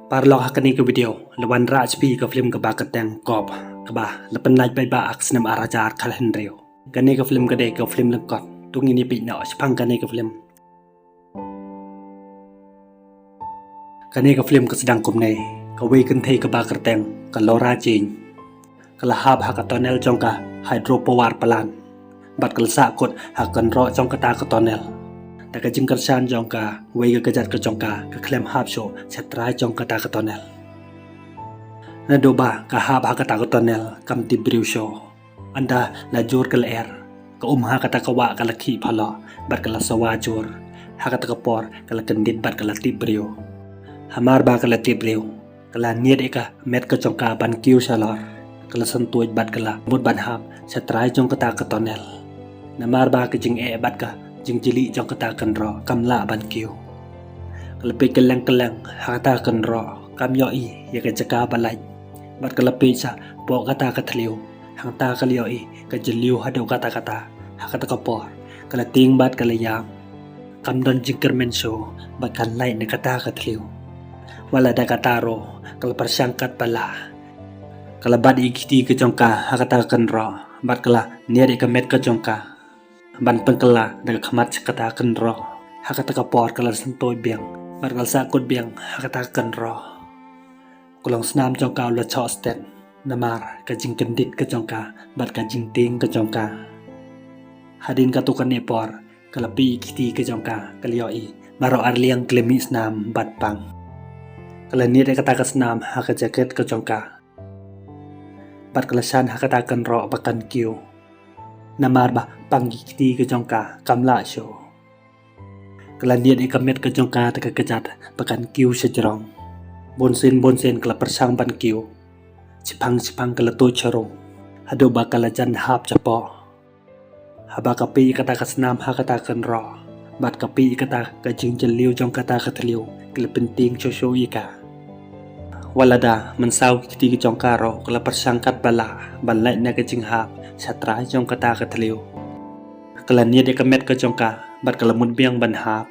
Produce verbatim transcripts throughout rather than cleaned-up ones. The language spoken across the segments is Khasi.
Paralok, ha kane ka video la wanrah sha phi ka film kaba kyrteng Kop, kaba la pynlait paidbah ha ka snem ar hajar khathynriew. Kane ka film ka dei ka film lyngkot. To ngin ïa peit noh shaphang kane ka film. Kane ka film ka sdang kumne: kawei kynthei kaba kyrteng ka Laura Jean ka la hap ha ka tunnel jong ka hydropower plant bad ka la sahkut ha ka kynroh jong kata ka tunnel. Da ka jingkyrshan jong ka, wei ka kjat ka jong ka ka khlem hap shuh sha trai jong kata ka tunnel. Naduh ba ka hap ha kata ka tunnel kam tip briew shuh. Ynda la jur ka lyer, ka um ha kata ka wah ka la khih phalok bad ka la sawa jur. Ha kata ka por ka la kyndit bad ka la tip briew. Hamar ba ka la tip briew, ka la niad ïa ka met ka jong ka ban kiew shalor. Ka la syntuid bad ka la mut ban hap sha trai jong kata ka tunnel. Namar ba ka jingeh bad ka jingjylli jong kata ka kynroh kam lah ban kiew. Ka la peit kylleng kylleng ha kata ka kynroh, kam ïohi ïa ka jaka ba lait. Bad ka la peit shapoh kata ka thliew, hangta ka la ïohi ka jylliew haduh katta katta. Ha kata ka por ka la tieng bad ka la ïam. Kam don jingkyrmen shuh ba kan lait na kata ka thliew. Wat la da kata ruh ka la pyrshang katba lah. Ka la bat ïa ki kti ka jong ka ha kata ka kynroh bad ka la niad ïa ka met ka jong ka ban pynkylla da ka khmat sha kata ka kynroh. Ha kata ka por ka la syntuid biang bad ka la sahkut biang ha kata ka kynroh. Ka long snam jong ka u la choh stet namar ka jingkyndit ka jong ka bad ka jingtieng ka jong ka. Hadien katto katne por ka la peit ïa ki kti ka jong ka, ka la ïohi baroh arliang ki la mih snam bad pang. Ka la niad ïa kata ka snam ha ka jaket ka jong ka bad ka la shan ha kata ka kynroh ba kan kiew. Namar ba pang ki kti ka jong ka kam lah shuh. Ka la niad ïa ka met ka jong ka da ka kjat ba kan kiew shajrong. Bunsien bunsien ka la pyrshang ban kiew. Shiphang shiphang ka la tuid sha rung haduh ba ka la jan hap shapoh. Haba ka peit ïa kata ka snam ha kata ka kynroh bad ka peit ïa kata ka jingjylliew jong kata ka thliew, ki la pyntieng shuh shuh ïa ka. Wat la da mynsaw ki kti ka jong ka ruh ka la pyrshang katba lah ban lait na ka jinghap sha trai jong kata ka thliew. Ka la niad ïa ka met ka jong ka bad ka la mut biang ban hap.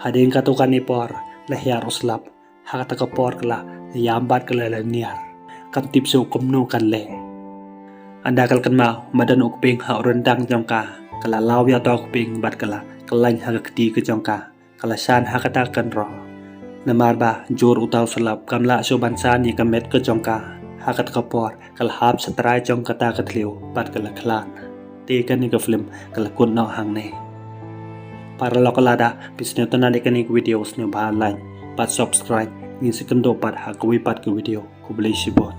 Hadien katto katne por la hiar u slap. Ha kata ka por ka la ïam bad ka la laniar, kam tip shuh kumno kan leh. Ynda ka la kynmaw ba don u kpieng ha u ryndang jong ka, ka la law ïa uta u kpieng bad ka la khlaiñ ha ka kti ka jong ka. Ka la shan ha kata ka kynroh. Namar ba jur uta u slap, kam lah shuh ban shan ïa ka met ka jong ka. Ha kata ka por ka la hap sha trai jong kata ka thliew bad ka la khlad. Te kane ka film ka la kut noh hangne. Paralok, lada phi sngewtynnad ïa kane ka video, sngewbha like bad subscribe. Ngin sa ïakynduh pat ha kawei pat ka video. Khublei shibun.